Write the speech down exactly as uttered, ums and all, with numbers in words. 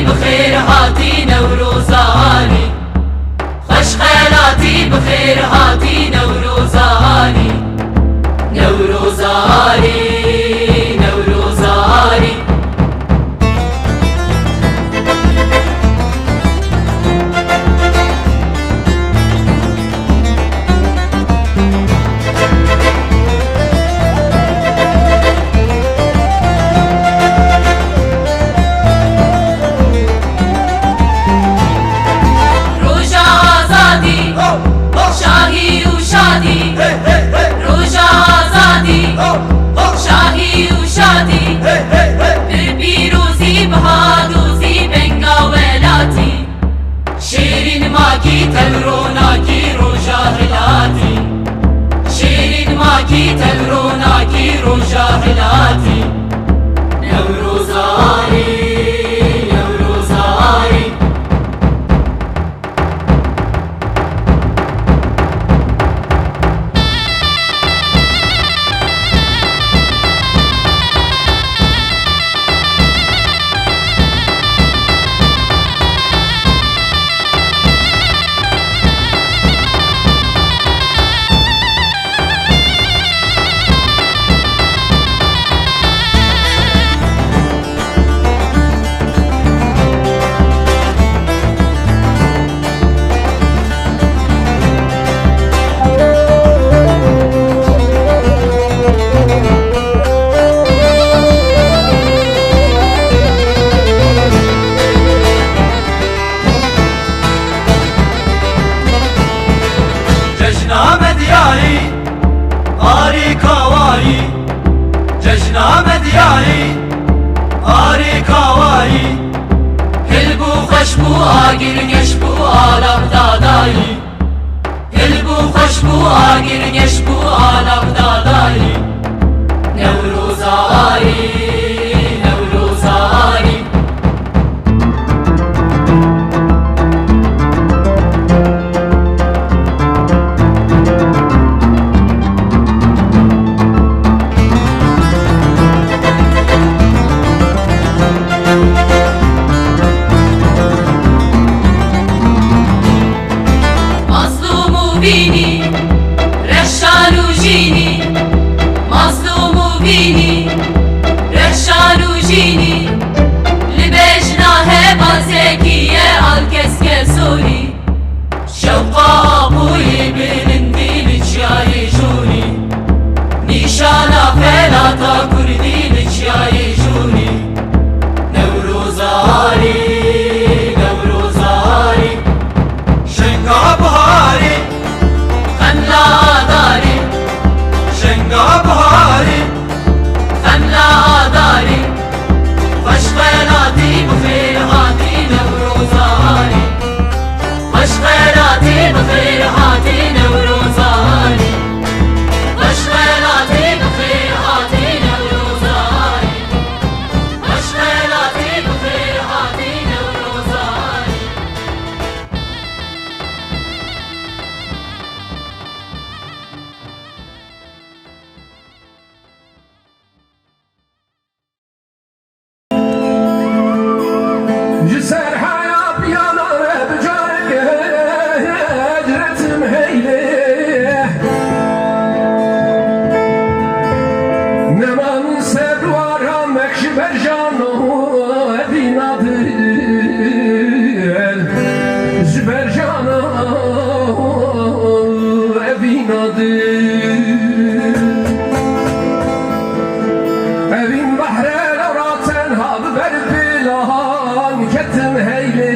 Bi xêr hatî Newroza Alî. Xweş xelatî, bi xêr hatî Newroza Alî. Newroza Alî, Newroza Alî. Roja azadî, şahî û şadî. Roja azadî, şahî û şadî. Bi pîrozî, bi hadozî, benga welatî. Şêrîn makî, tev ronakî, roja hilatî. Şêrîn makî, tev ronakî, roja hilatî. Newroza Alî, Newroza Alî. Cejna me diyarî, arî kawayî. Cejna me diyarî, arî kawayî. Hil bû, xweş bû, agir geş bû, alav dadayî. Hil bû, xweş bû, agir geş bû, alav dadayî. Newroza Alî, Newroza Alî. Mazlûm û vînî, reşan û jînî. Mazlûm û vînî, reşan û jînî. Li bejna heva zekî ye al keske zorî. Şewqa apûyî bilindî li çiyayê Jûnî. Nîşana xelata kurdî li çiyayê Jûnî. Newroza Alî, Newroza Alî. Şenga biharî, xemla adarî. Şenga biharî, xemla adarî. Xweş xelatî, bi xêr hatî Newroza Alî. Xweş xelatî, bi xêr hatî Newroza Alî. Xweş xelatî, bi xêr hatî Newroza Alî. Xweş xelatî, bi xêr hatî Newroza Alî. Ji ser haya piyana bi careke hicretim heylê. Neman ser dwara mek ji ber jano evîna dil. Ji ber jana evîna dil. Evîn behre ra tenha bi ber pilan ketim heylê.